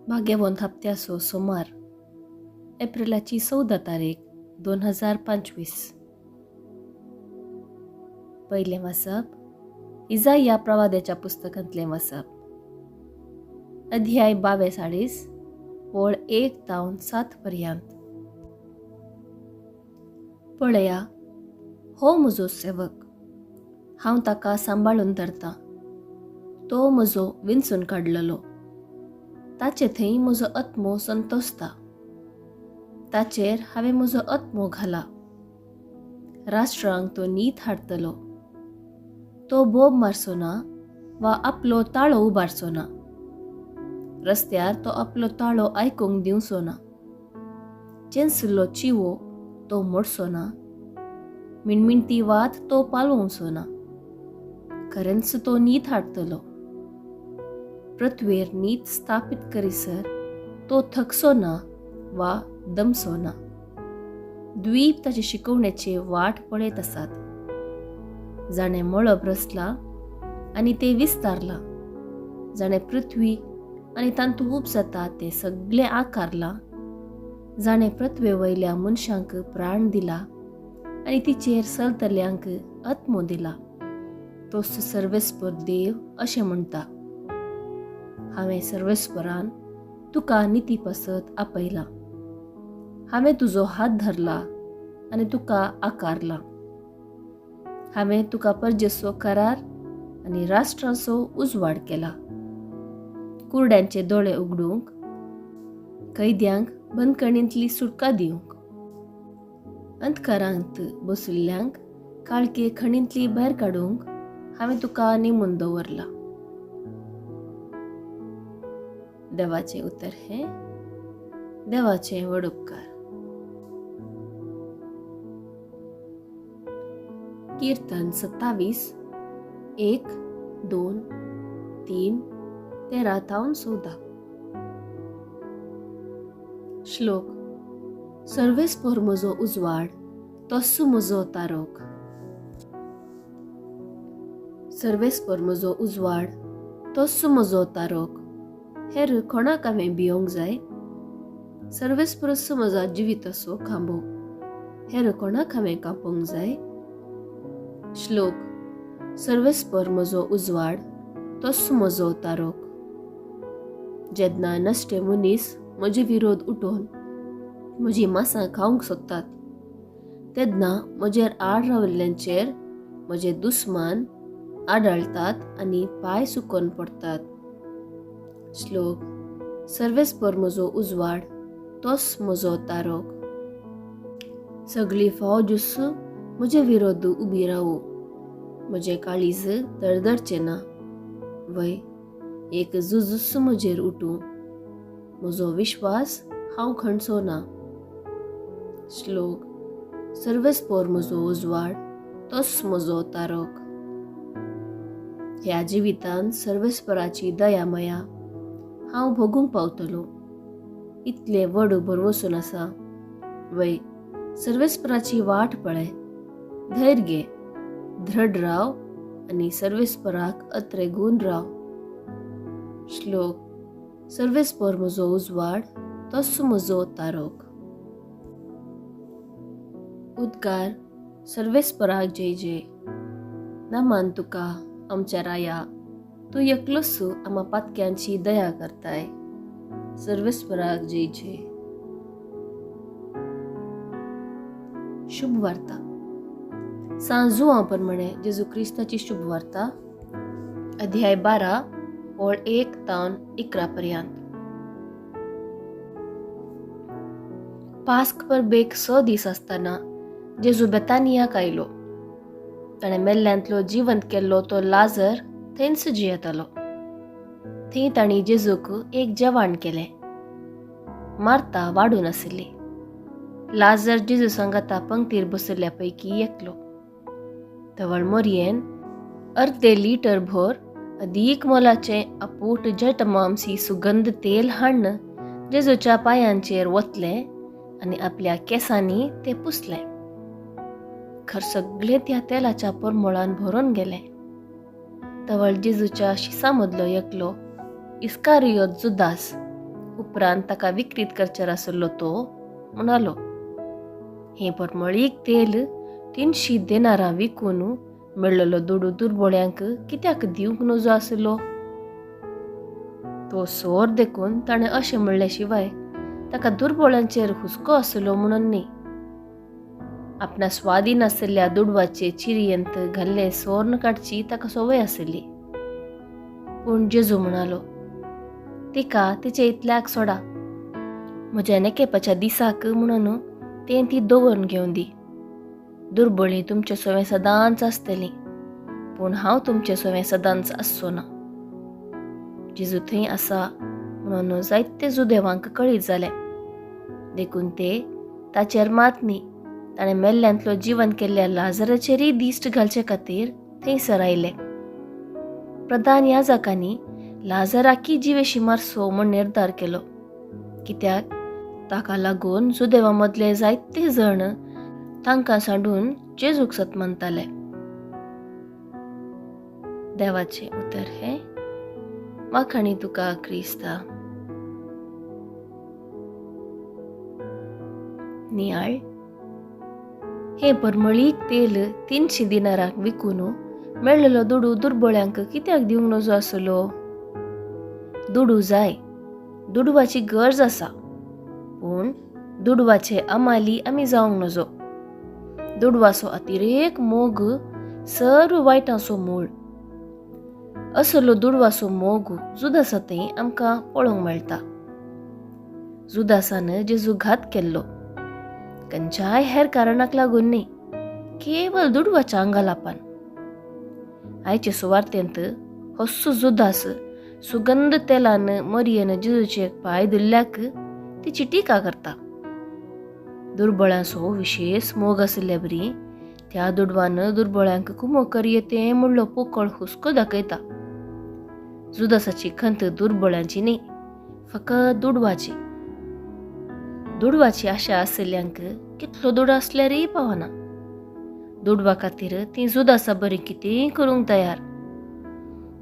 भाग्यवंत हप्त्याचो सोमार, एप्रिलाची 14 तारीख 2025. पयलें वाचप इजाया प्रवाद्याच्या पुस्तकांतलें वाचप, अध्याय 42 ओळ 1 तावन 7 पर्यंत. पळया, हो म्हजो सेवक, हांव ताका सांबाळून धरतां, तो म्हजो विंचून काडलेलो, ताचे थंय म्हजो आत्मो संतोसता, ताचेर हांवें म्हजो आत्मो घाला. राष्ट्रांक तो नीत हाडटलो, तो बोब मारचो ना वा आपलो ताळो उबारचो ना, रस्त्यार तो आपलो ताळो आयकूंक दिवचो ना, चेंचल्लो चिवो तो मोडचो ना, मिणमिणती वात तो पालोवचो ना, खरेंच तो नीत हाडटलो. पृथ्वेर नीत स्थापीत करीसर तो थकचो ना वा दमचो ना. द्वीप ताचे शिकवण्याचे वाट पळयत आसात. जाणें मळब रचलां आनी तें विस्तारलां, जाणें पृथ्वी आनी तातूंत उब जाता तें सगळें आकारलां, जाणें पृथ्वे वयल्या मनशांक प्राण दिला आनी तिचेर चलतल्यांक आत्मो दिला, तोच सर्वेस्पर देव अशें म्हणटा. हांवें सर्वेस्परान तुका निती पासत आपयला, हांवें तुजो हात धरला आनी तुका आकारला, हांवें तुका परजेचो करार आनी राष्ट्राचो उजवाड केला, कुरड्यांचे दोळे उगडूंक, कैद्यांक बंदखणींतली सुटका दिवंक, अंधकारांत बशिल्ल्यांक काळखे खणींतली भायर काडूंक हांवें तुका नेमून दवरला. देवाचें उतर हें देवाचें व्हड उपकार. कीर्तन 27 1 2 3 13 तावन 14. श्लोक. सर्वेस्पर म्हजो उजवाड, तोच म्हजो तारोक. सर्वेस्पर म्हजो उजवाड, तोच म्हजो तारोक, हेर कोणाक हांवें भियोंक जाय? सर्वेस्परच म्हजो जिविताचो खांबो, हेर कोणाक हांवें कांपोवंक जाय? श्लोक. सर्वेस्पर म्हजो उजवाड, तोच म्हजो तारोक. जेन्ना नश्टे मनीस म्हजे विरोध उठोवन म्हजी मासां खावंक सोदतात, तेन्ना म्हजेर आड राविल्ल्यांचेर म्हजे दुस्मान आडाळटात आनी पांय सुकोवन पडटात. श्लोक. सर्वेस्पर म्हजो उजवाड, तोच म्हजो तारोक. सगळी फौजूस म्हजे विरोध उबी रावू, म्हजें काळीज दळदळचें ना. वय एक झुजूस म्हजेर उठूं, म्हजो विश्वास हांव खणचो ना. श्लोक. सर्वेस्पर म्हजो उजवाड, तोच म्हजो तारोक. ह्या जिवितांत सर्वेस्पराची दया माया हांव भोगूंक पावतलो, इतलें व्हड भरवसून आसा. वय सर्वेस्पराची वाट पळय, धैर्य घे, दृढ राव आनी सर्वेस्पराक अत्रेगून राव. श्लोक. सर्वेस्पर म्हजो उजवाड, तोच म्हजो तारोक. उद्गार. सर्वेस्पराक जय जय. नमान तुका आमच्या राया, तूं एकलोच आमा पातक्यांची दया करताय. सर्वेस्पराक जय जय. शुभ वार्ता. सांत जुवांव प्रमाणे जेजू क्रिस्ताची शुभ वार्ता, अध्याय 12 ओळ 1 तावन 11 पर्यंत. पास्क परबेक 6 दीस आसतना जेजू बेतानियाक आयलो. ताणें मेल्ल्यांतलो जिवंत केल्लो तो लाजर थंयच जियेतालो. थंय तांणी जेजूक एक जेवण केलें. मार्ता वाडून आशिल्ली. लाजर जेजू सांगाता पंक्तीर बशिल्ल्या पैकी एकलो. तवळ मोरयेन अर्दे लिटर भर अदीक मोलाचें अपूट जटमामसी सुगंध तेल हाडून जेजूच्या पांयांचेर वतलें आनी आपल्या केंसांनी तें पुसलें. घर सगळें त्या तेलाच्या परमळान भरून गेलें. तवळ जेजूच्या शिसां मदलो एकलो इस्कारियोत जुदास उपरांत ताका विक्रीत करचेर आसलो तो म्हणालो, हें परमळीक तेल 300 देनारां विकून मेळ्ळलो दुडू दुर्बोळ्यांक कित्याक दिवंक नजो आसलो? तो सोर देखून ताणें अशें म्हणले शिवाय ताका दुर्बोळ्यांचेर हुस्को आसलो म्हणून न्ही. आपणा स्वाधीन आशिल्ल्या दुडवाचे चिरयेंत घाल्ले सोर्न काडची ताका संवय आशिल्ली. पूण जेजू म्हणालो, तिका तिचे इतल्याक सोडा, म्हज्या नेकेपाच्या दिसाक म्हणून तें ती दवरून घेवन दी. दुर्बळी तुमचे सवें सदांच आसतली, पूण हांव तुमचे सवें सदांच आसचो ना. जेजू थंय आसा म्हणून जायते जुदेवांक कळीत जालें, देखून ते ताचेर मात न्ही ताणें मेल्ल्यांतलो जिवन केल्ल्या लाजराचेरय दिश्ट घालचे खातीर थंयसर आयले. प्रधान याजकांनी लाजराकी जिवेशी मारसो म्हूण निर्धार केलो, कित्याक ताका लागून जुदेवा मदले जायते जण तांकां सांडून जेजूक सत मानताले. देवाचें उतर हें. वाखाणी तुका क्रिस्ता. नियाळ. हें परमळीक तेल 300 दिनाराक विकून मेळ्ळलो दुडू दुर्बळ्यांक कित्याक दिवंक नजो आसलो? दुडू जाय, दुडवाची गरज आसा, पूण दुडवाचे अमाली आमी जावंक नजो. दुडवाचो अतिरेक मोग सर्व वायटांचो मूळ. असलो दुडवाचो मोग जुदासा थंय आमकां पळोवंक मेळटा. जुदासान जेजू घात केल्लो खंयच्याय हेर कारणाक लागून न्ही, केवळ दुडवाच्या आंगालापान. आयचे सुवार्तेंत हस्सो जुदास सुगंध तेलान मरियन जेजूचे पांय धुल्ल्याक तिची टिका करता. दुर्बळांचो विशेष मोग आशिल्ल्या बरी त्या दुडवान दुर्बळ्यांक कुमो करये म्हणलो पोकळ हुस्को दाखयता. जुदासाची खंत दुर्बळ्यांची न्ही, फकत दुडवाची. दुडवाची आशा आशिल्ल्यांक कितलो दुडो आसल्यारय पावना. दुडवा खातीर ती जुदासा बरी कितेंय करूंक तयार,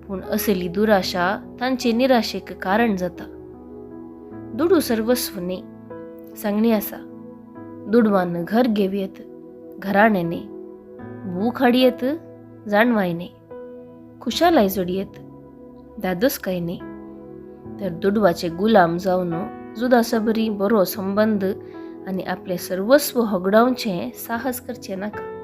पूण असली दुराशा तांचे निराशेक कारण जाता. दुडू सर्वस्व न्ही, सांगणी आसा. दुडवान घर घेवयेत, घराणें न्ही, भूक हाडयेत, जाणवाय न्ही, खुशालाय जोडयेत, धादोसकाय न्ही. तर दुडवाचे गुलाम जावन जुदासा बरी बरो संबंद आनी आपलें सर्वस्व होगडावचें साहस करचें नाका.